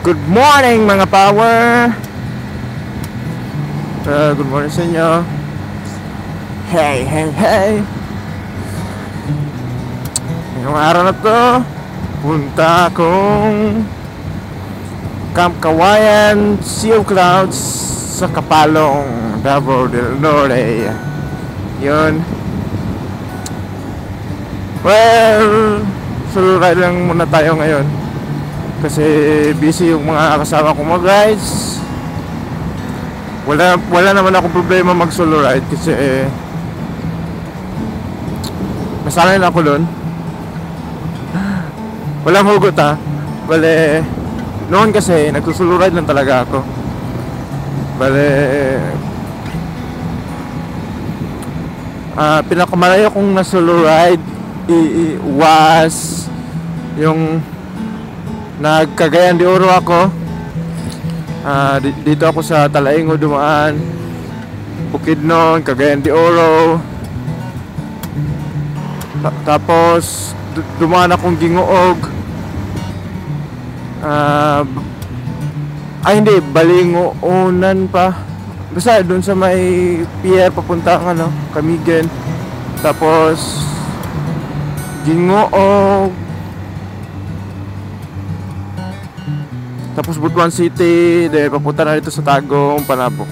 Good morning mga power. Good morning sa inyo. Hey. Ngayong araw na to, punta akong Camp Kawayan, Sea of Clouds sa Kapalong, Davao del Norte. Yun. Well, solo ride lang muna tayo ngayon kasi busy yung mga kasama ko mag-rides. Wala naman akong problema mag solo ride kasi nasanay na ako doon. Walang hugot ha. Bale, noon kasi nagsusolo ride lang talaga ako. Bale, pinakamalayo kong na solo ride was yung nagcagayan de Oro ako. Dito ako sa Talaingo dumaan, Bukidnon, Cagayan de Oro. Tapos dumaan akong Gingoog. Hindi, Balingoonan pa. Basta doon sa may pier papuntang Camigen. Tapos Gingoog. Tapos Butuan City, then papunta na dito sa Tagum, Panabok.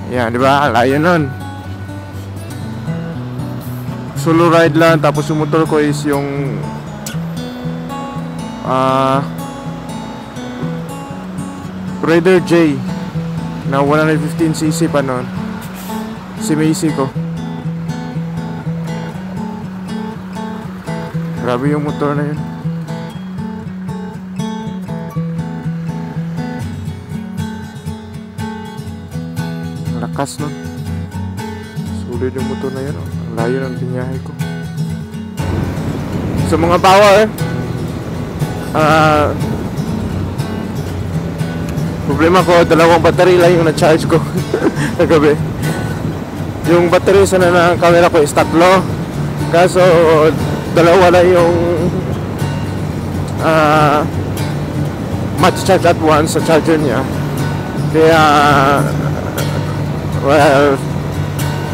Yan, di ba? Layo nun. Solo ride lang, tapos yung motor ko is yung Raider J na 115cc pa nun. Si Macy ko. Grabe yung motor na yun. Lakas nun. Sulit yung motor na yun. Ang layo ng binyahe ko. Sa mga power, problema ko, dalawang battery lang yung na-charge ko kagabi. Yung battery sana ng camera ko is 3. Kaso dalawa lang yung match-charge at once sa charger niya. Kaya well,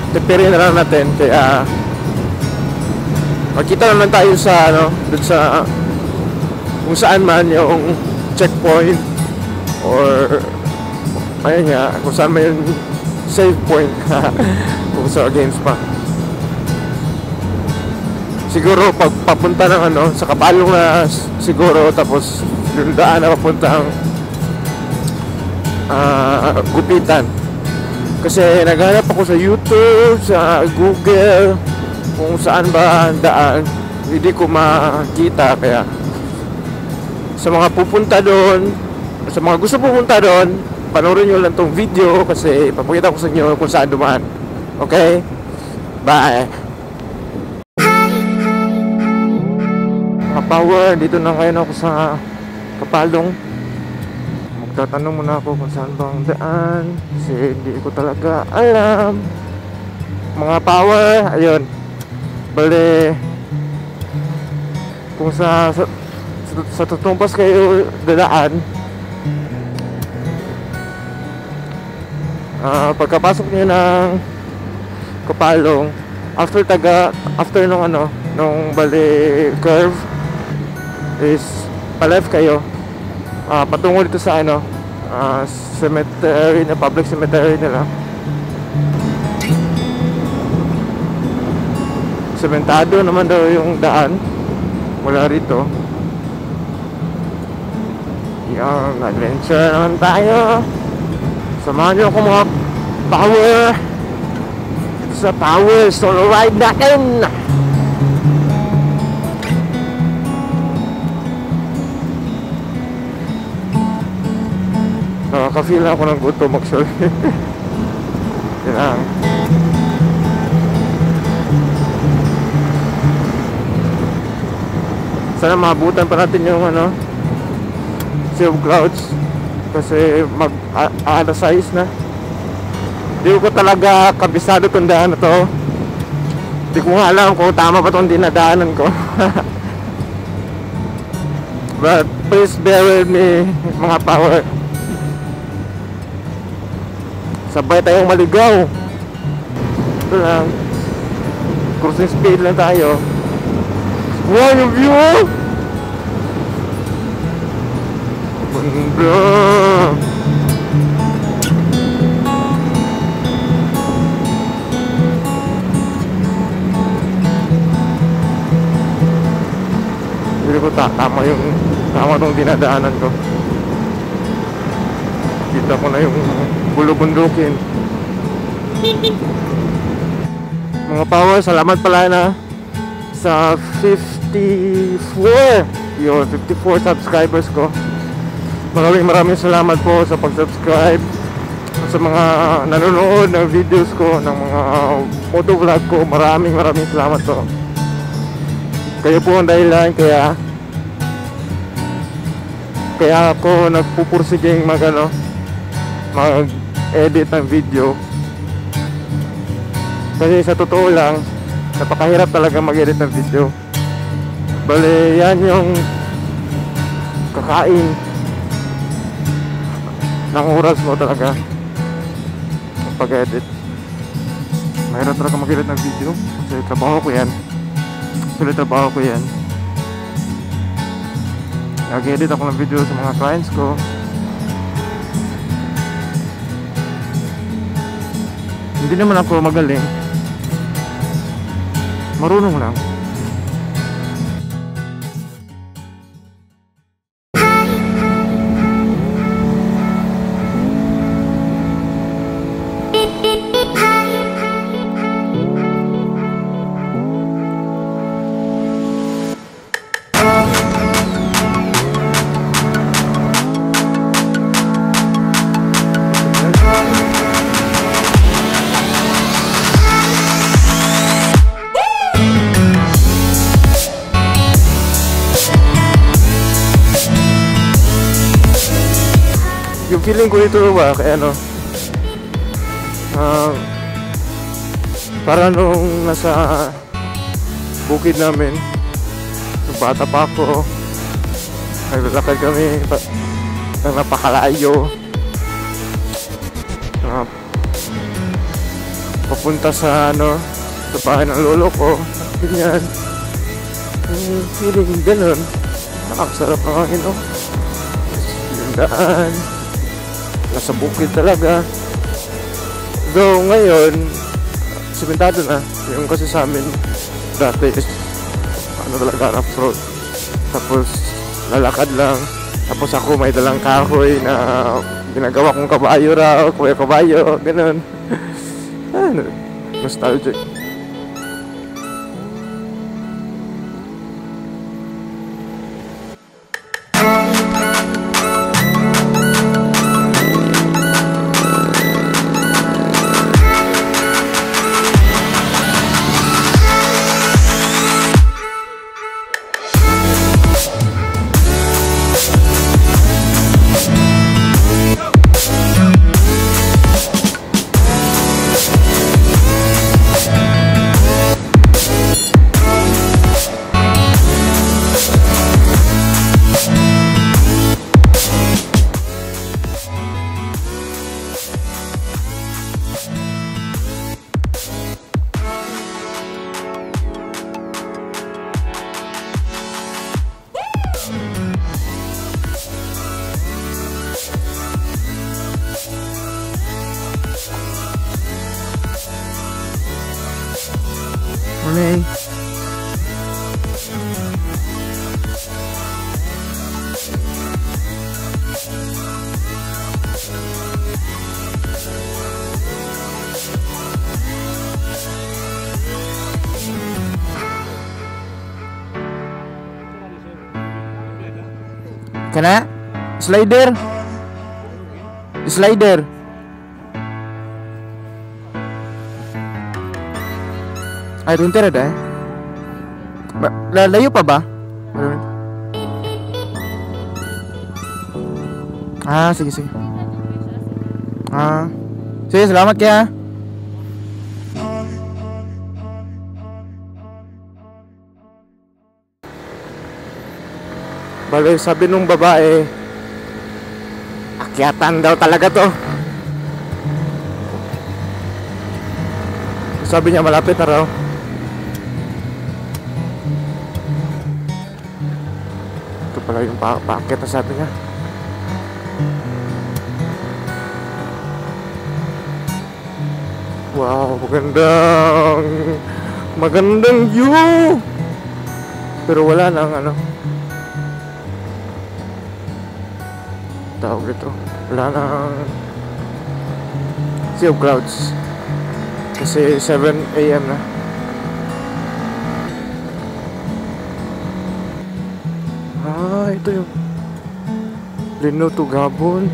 tipirin na lang natin. Kaya makita naman tayo sa dun sa kung saan man yung checkpoint or ayun nga, kung saan man yung save point kung sa games pa. Siguro pag papunta ng sa Kapalong na siguro, tapos yung daan na papuntang Gupitan. Kasi naghanap ako sa YouTube, sa Google, kung saan ba ang daan. Hindi ko makita. Kaya sa mga pupunta doon, sa mga gusto pupunta doon, panoorin nyo lang tong video kasi papakita ko sa inyo kung saan dumaan. Okay? Bye! Mga power, dito na ngayon ako sa Kapalong. Magtatanong muna ako kung saan bang daan kasi hindi ko talaga alam. Mga power, ayun. Bale, kung sa tutumpas kayo dadaan, pagkapasok niyo ng Kapalong, after nung bale curve is pa-left kayo, patungo dito sa cemetery na, public cemetery nila. Sementado naman daw yung daan. Wala rito. Yung adventure naman tayo. Samahan nyo ako mga power sa power solo ride natin. Nakaka-feel ako ng gutom actually. Yan lang. Sana maabutan pa natin yung Sea of Clouds kasi alas 6 na. Di ko talaga kabisado itong daan na to. Di ko nga alam kung tama pa itong dinadaanan ko. But please bear with me, mga power. Sabay tayong maligaw. Ito lang. Cruising speed lang tayo. Wow, yung view! Bro! Hindi ko tama tong dinadaanan ko. Kita ko na yung bulubundukin. Mga power, salamat pala na sa 54 subscribers ko. Maraming salamat po sa pag-subscribe, sa mga nanonood ng videos ko, ng mga motovlog ko. Maraming salamat po. Kayo po ang dahilan kaya ako nagpupursiging mag-edit ng video. Kasi sa totoo lang, napakahirap talaga mag-edit ng video. Bale, yan yung kakain ng oras mo talaga pag-edit. Mahirap talaga mag-edit ng video kasi trabaho ko yan. Nag-edit ako ng video sa mga clients ko. Hindi naman ako magaling, marunong lang. Yung feeling ko dito ba, kaya para nung nasa bukid namin, nung bata pa ako, naglalakad kami ng napakalayo, papunta sa sa bahay ng lolo ko, ganyan. Feeling ganun, nakakasarap ng hangin, yung daan, nasa bukid talaga. Though ngayon simentado na yung, kasi sa amin dati is talaga off-road, tapos lalakad lang, tapos ako may dalang kahoy na ginagawa kong kabayo raw, kuya kabayo, ganun. Nostalgic. Morning. Kana? Slider. Slider. Ay, runter ada. Layo pa ba? Ah, sige, sige. Ah. Sige, salamat kaya. Bale, sabi nung babae, akyatan daw talaga to. Sabi niya malapit na raw. Ito pala yung paakyat na sabi niya. Wow, magandang view. Pero wala nang ano, tawag ito, wala nang sea of clouds kasi 7 AM na. Ito yung Lino to Gabon.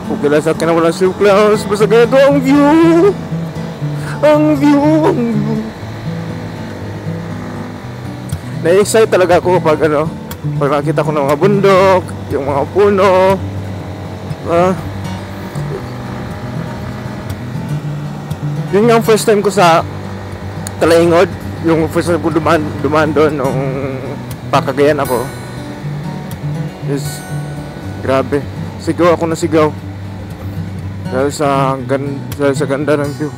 Kung sa akin na walang sea of clouds, basta ganito ang view. Ang view. Na-excite talaga ako pag nakita ko ng mga bundok, yung mga puno. Yun nga ang first time ko sa Talaingod. Yung first time ko dumaan doon nung pakagayan ako. Yes, grabe. Sigaw ako na sigaw. Dahil sa ganda ng view.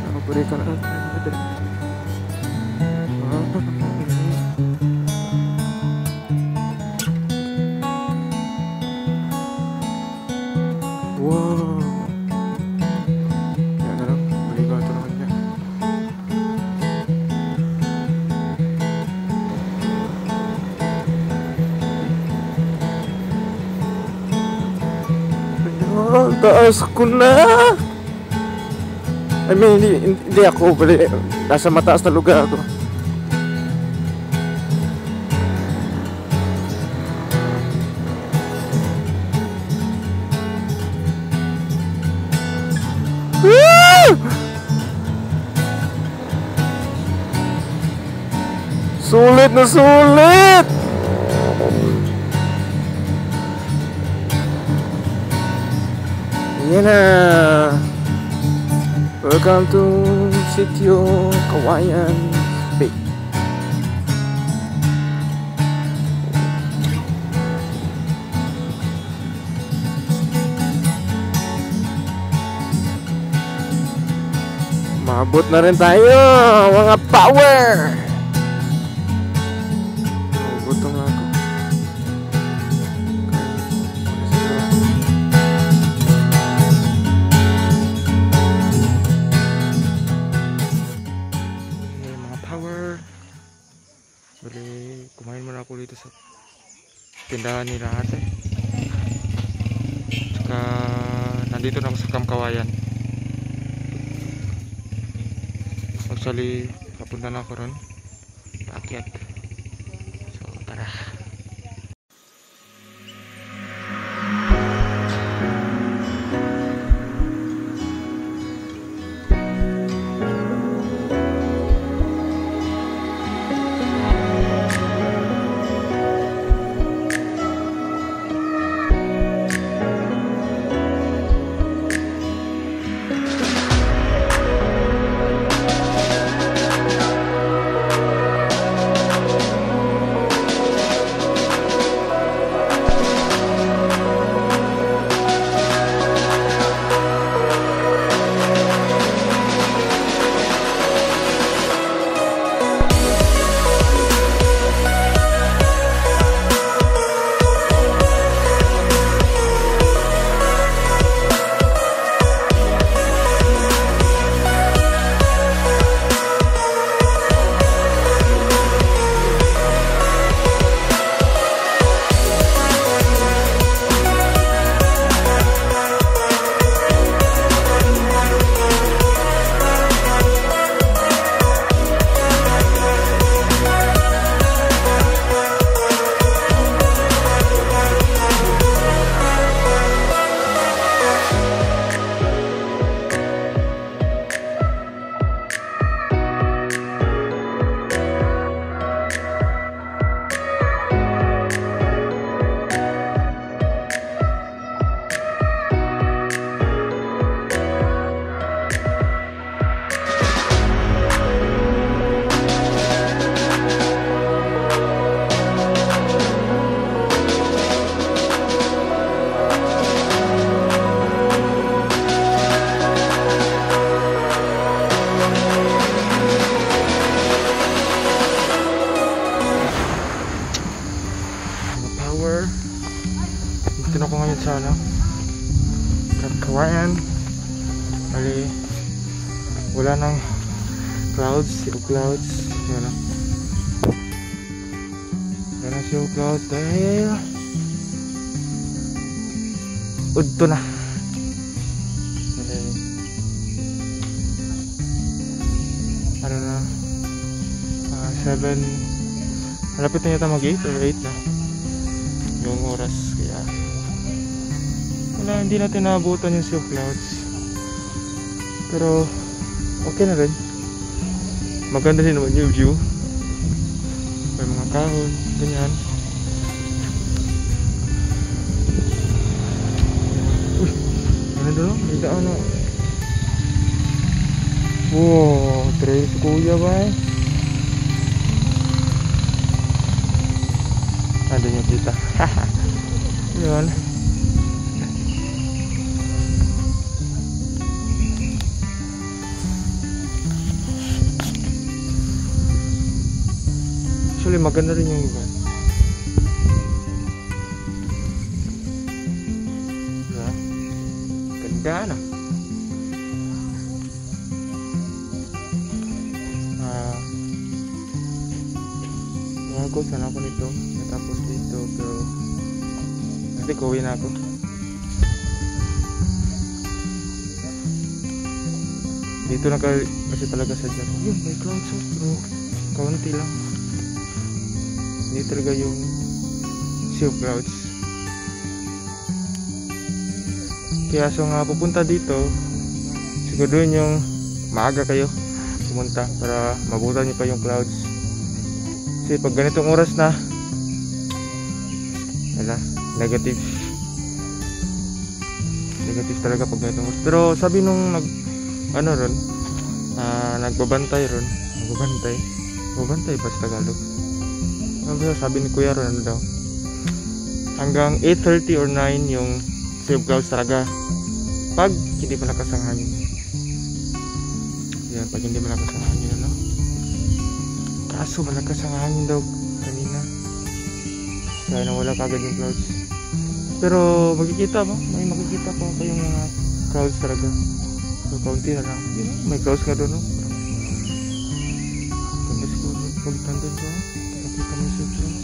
Nakapuri ka na. Wow. Yan na lang. Baligaw ito naman niya. Taas ko na. I mean, hindi ako bali. Nasa mataas na lugar ako. Woo! Sulit na sulit. Yan na. Welcome to Sitio Kawayan Bay. Maabot na rin tayo, mga power. Gutom na ako. Bali, kumain muna ako dito sa tindahan nila ate. Saka nandito na ako sa Camp Kawayan. Actually, papunta na ako ron. Paakyat. So, tara. Ali, wala nang clouds, zero clouds. Yan na. Wala nang zero clouds dahil udto na. Ano na, 7, malapit na yata mag 8 or 8 na yung oras, kaya wala, hindi natin naabutan yung sea clouds, pero okay na rin. Maganda din naman yung view, may mga kahon, ganyan. Uy, ano doon? May daan na. Wow, trail si kuya ba eh. Ada nyo kita. Yun. Actually maganda rin yung lugar. Diba? Ganda na. Ko sana ako nito, natapos dito, pero kasi kuwi na ako. Dito na kasi talaga sa dyan. Yun, may clouds oh, pero kaunti lang. Hindi talaga yung sea of clouds. Kaya so nga pupunta dito, siguro yun yung maaga kayo pumunta para mabutan nyo pa yung clouds. Kasi pag ganitong oras na, wala, negative talaga pag ganitong oras. Pero sabi nung nagbabantay ba sa Tagalog? Sabi ni Kuya ron, ano daw, hanggang 8:30 or 9 yung sea of clouds talaga pag hindi malakas ang hangin. Yan, pag hindi malakas ang hangin, ano? Kaso malakas ang hangin daw kanina, kaya nawala kagad yung clouds. Pero makikita mo, may makikita pa kayong mga clouds talaga. So kaunti na lang, may clouds nga doon, no? Ganda siguro pag nandun ko, nakita mo yung subscribe.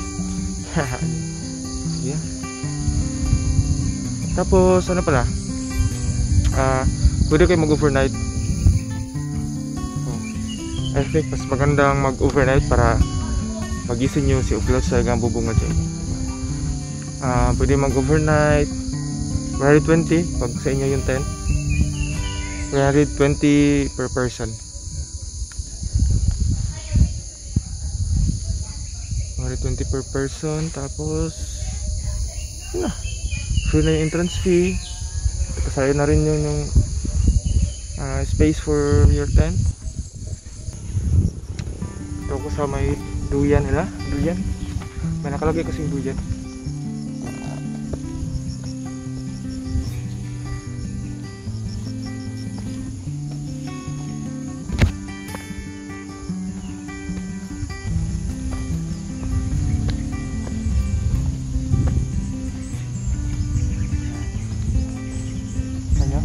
Yeah. Tapos ano pala, pwede kayo mag-overnight. I think mas magandang mag-overnight para magising nyo si clouds sa hanggang bubunga dyan. Pwede mag-overnight 120 pag sa inyo yung tent, 120 per person. 120 per person. Tapos yun na, free na yung entrance fee. Kasaya na rin yun yung space for your tent. Ito ko sa may duyan nila, duyan. May nakalagay kasing duyan. Ano?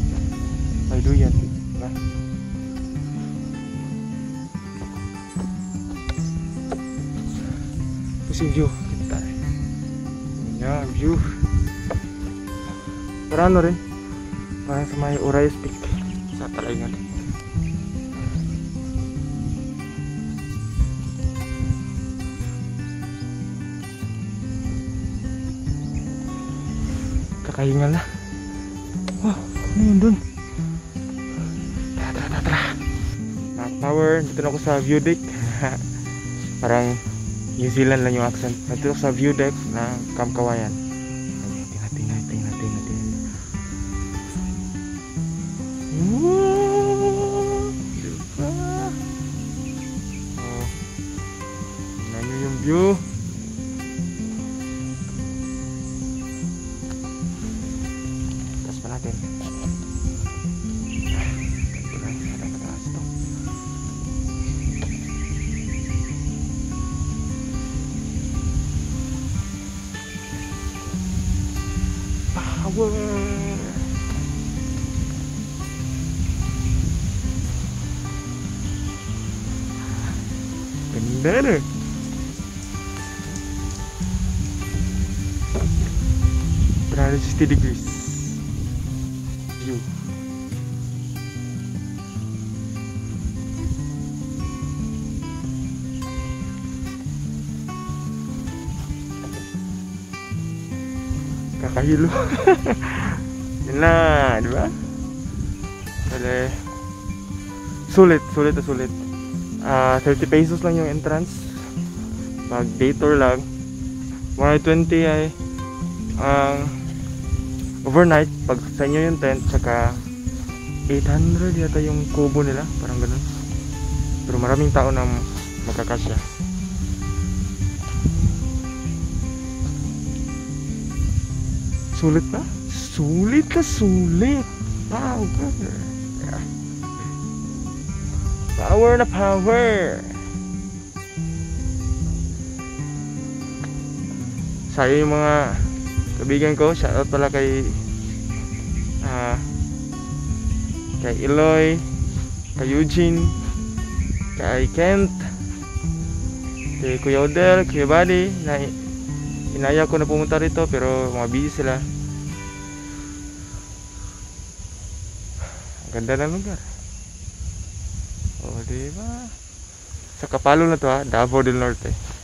May duyan, diba? Kasi view kita. Yan, view. Pero ano rin, parang sa may Orayas Peak sa Talaingan. Kakahinga na. Wow, ano yun dun? Tara. North Tower, dito na ako sa view deck. Parang New Zealand lang yung accent. Nandito ako sa view deck ng Camp Kawayan. Tingnan. Wow! Diba? Oh, tingnan nyo yung view. Taas pa natin. Power. Ganda na. 360 degrees view. Kakahilo. Yun na, di ba? Bale, sulit. 30 pesos lang yung entrance. Pag day tour lang, 120 ay ang overnight. Pag sa inyo yung tent, saka 800 yata yung kubo nila, parang ganun. Pero maraming tao na magkakasya. Sulit ba? Sulit ka, sulit. Power. Yeah. Power na power. Sayo yung mga kaibigan ko, shoutout pala kay Eloy, kay Eugene, kay Kent, kay Kuya Odell, Kuya Buddy, na inaya ko na pumunta rito pero mga busy sila. Ang ganda ng lugar. O diba? Sa Kapalo na to ha, Davao del Norte.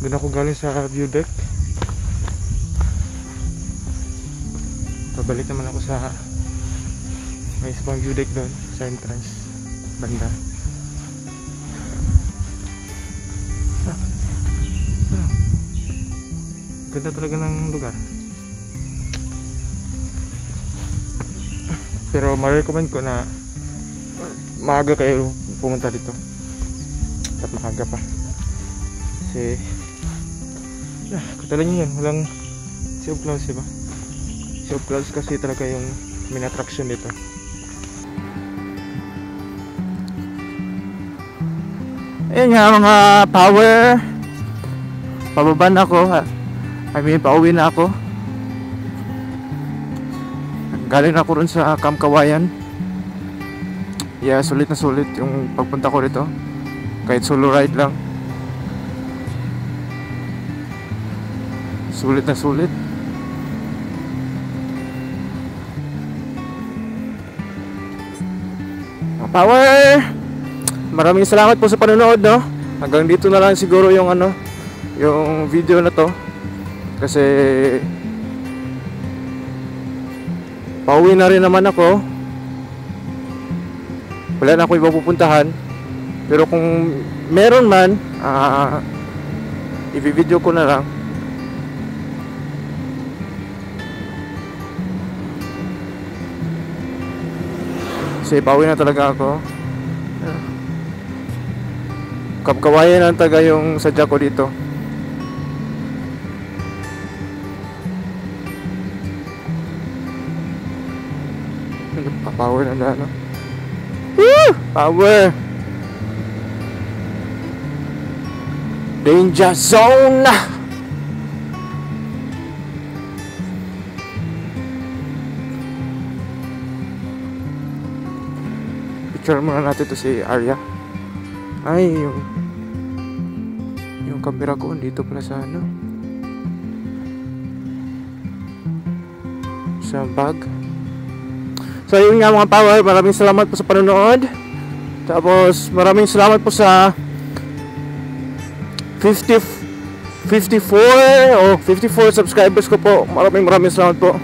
Doon ako galing sa view deck. Pabalik naman ako sa may isa pang view deck doon sa entrance banda. Ganda talaga ng lugar. Pero ma-recommend ko na maaga kayo pumunta dito. At maaga pa. Kasi katulad nyo yan, walang sea of clouds, diba? Sea of clouds kasi talaga yung main attraction dito. Ayun nga mga power. Pababa na ako. Pauwi na ako. Galing ako rin sa Camp Kawayan. Yeah, sulit na sulit yung pagpunta ko rito. Kahit solo ride lang. Sulit na sulit. Mga power! Maraming salamat po sa panonood, no? Hanggang dito na lang siguro yung yung video na to. Kasi pauwi na rin naman ako. Wala na ako ibang pupuntahan. Pero kung meron man, i-video ko na lang. Kasi pauwi na talaga ako. Camp Kawayan ang taga yung sadya ko dito. Power na na, no? Woo! Power! Danger zone! Picture muna natin to si Arya. Ay, yung camera ko dito pala sa sa bag. So yun nga mga power, maraming salamat po sa panonood. Tapos maraming salamat po sa 54 subscribers ko po. Maraming salamat po.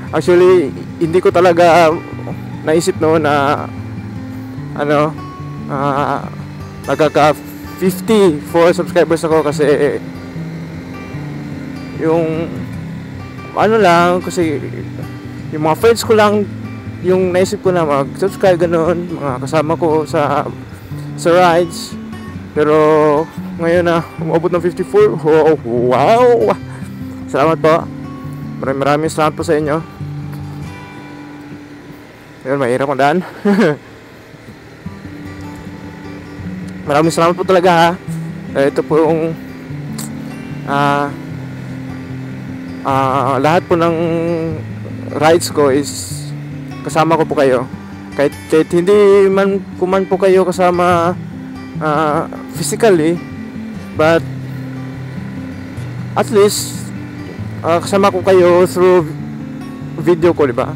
Actually, hindi ko talaga naisip noon na nagkaka 54 subscribers ako kasi yung kasi yung mga friends ko lang yung naisip ko na mag-subscribe ganun, mga kasama ko sa rides. Pero ngayon na umabot ng 54. Wow! Salamat po. Maraming salamat po sa inyo. Ayun, mahirap ang daan. Maraming salamat po talaga, ha. Ito po yung lahat po ng rides ko is kasama ko po kayo. Kahit hindi man po kayo kasama physically, but at least kasama ko kayo through video ko, diba?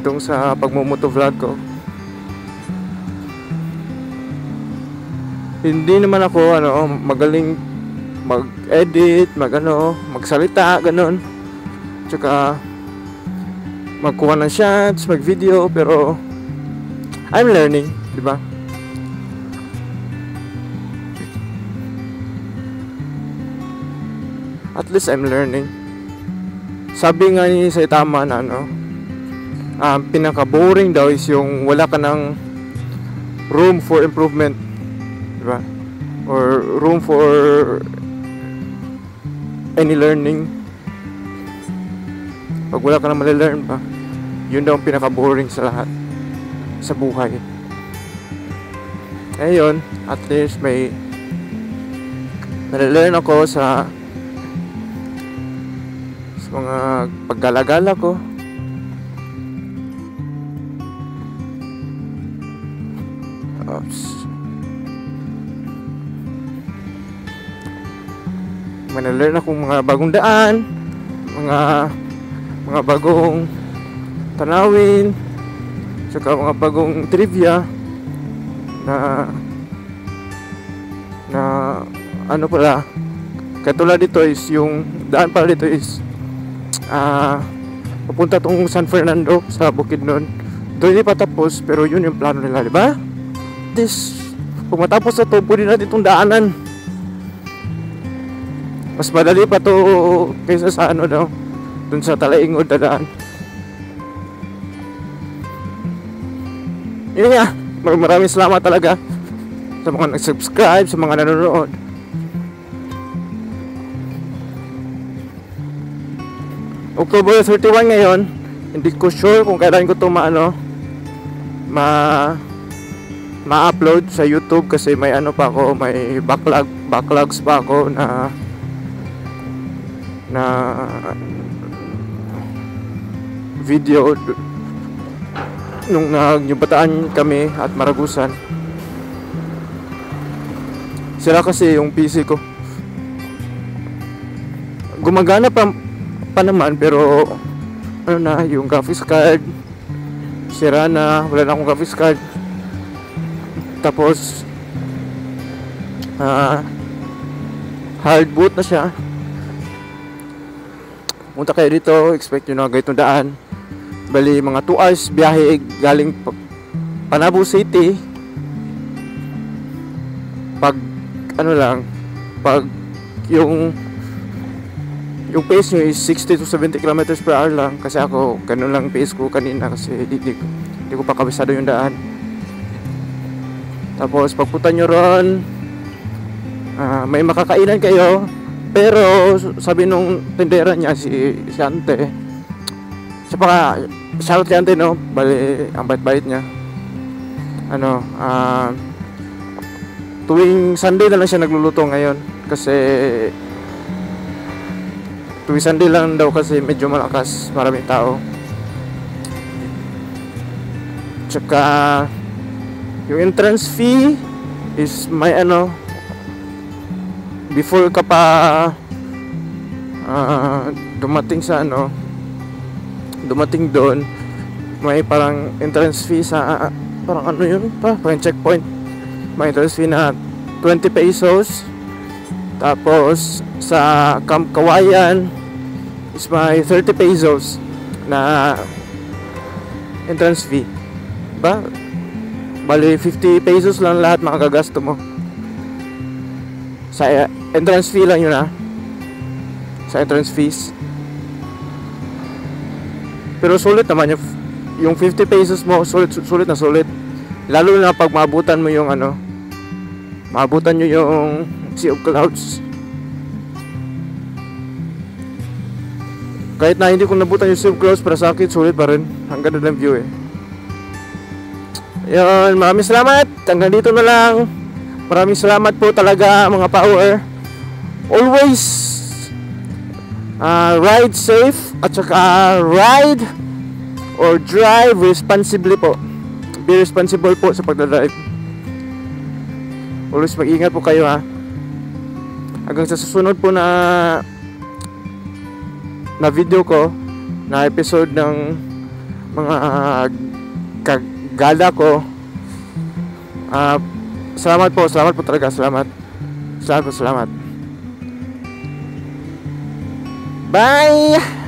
Itong sa pagmumoto vlog ko. Hindi naman ako magaling mag-edit, magsalita, ganun. Tsaka magkuha ng shots, mag-video, pero I'm learning, di ba? At least I'm learning. Sabi nga ni Saitama na pinaka-boring daw is yung wala ka ng room for improvement, di ba? Or room for any learning. Pag wala ka na mali-learn pa, yun daw ang pinaka-boring sa lahat sa buhay. Ngayon, at least may nare-learn ako sa mga paggalagala ko. Oops. May nare-learn akong mga bagong daan, mga bagong tanawin, saka mga bagong trivia na pala. Katulad dito is yung daan pala dito is papunta tong San Fernando sa Bukidnon. Doon hindi pa tapos, pero yun yung plano nila, di ba? Kung matapos na to, pwede natin itong daanan. Mas madali pa to kaysa sa dun sa Talaingod na daan. Yun nga, maraming salamat talaga sa mga nag-subscribe, sa mga nanonood. October 31 ngayon. Hindi ko sure kung kailan ko ito ma-upload sa YouTube kasi may ano pa ako, may backlogs pa ako na video nung nagyubataan kami at Maragusan. Sila kasi yung PC ko gumagana pa naman, pero ano na, yung graphics card sira na, wala na akong graphics card. Tapos hard boot na siya. Punta kayo dito, expect nyo na ganitong daan. Bali mga 2 hours biyahe galing Panabo City. Pag ano lang, pag yung pace nyo is 60 to 70 kilometers per hour lang, kasi ako ganun lang pace ko kanina kasi di ko pa kabisado yung daan. Tapos pagpunta nyo ron, may makakainan kayo, pero sabi nung tindera niya, si Ante, siya pa, shoutout kay Ante, no? Bali, ang bait-bait niya. Tuwing Sunday na lang siya nagluluto ngayon kasi tuwing Sunday lang daw kasi medyo malakas, maraming tao. Tsaka yung entrance fee is may before ka pa dumating doon, may parang entrance fee sa parang parang checkpoint. May entrance fee na 20 pesos. Tapos sa Camp Kawayan is may 30 pesos na entrance fee. Diba? Bali 50 pesos lang lahat makakagasto mo. Sa entrance fee lang yun, sa entrance fees. Pero sulit naman yung 50 pesos mo, sulit na sulit. Lalo na pag maabutan mo yung maabutan nyo yung Sea of Clouds. Kahit na hindi ko nabutan yung Sea of Clouds, para sa akin sulit pa rin. Ang ganda ng view eh. Yun, maraming salamat. Hanggang dito na lang. Maraming salamat po talaga mga power. Always ride safe at saka ride or drive responsibly po. Be responsible po sa pagdadrive. Always mag-ingat po kayo, hanggang sa susunod po na video ko, na episode ng mga kagala ko. Salamat po talaga, salamat. Bye.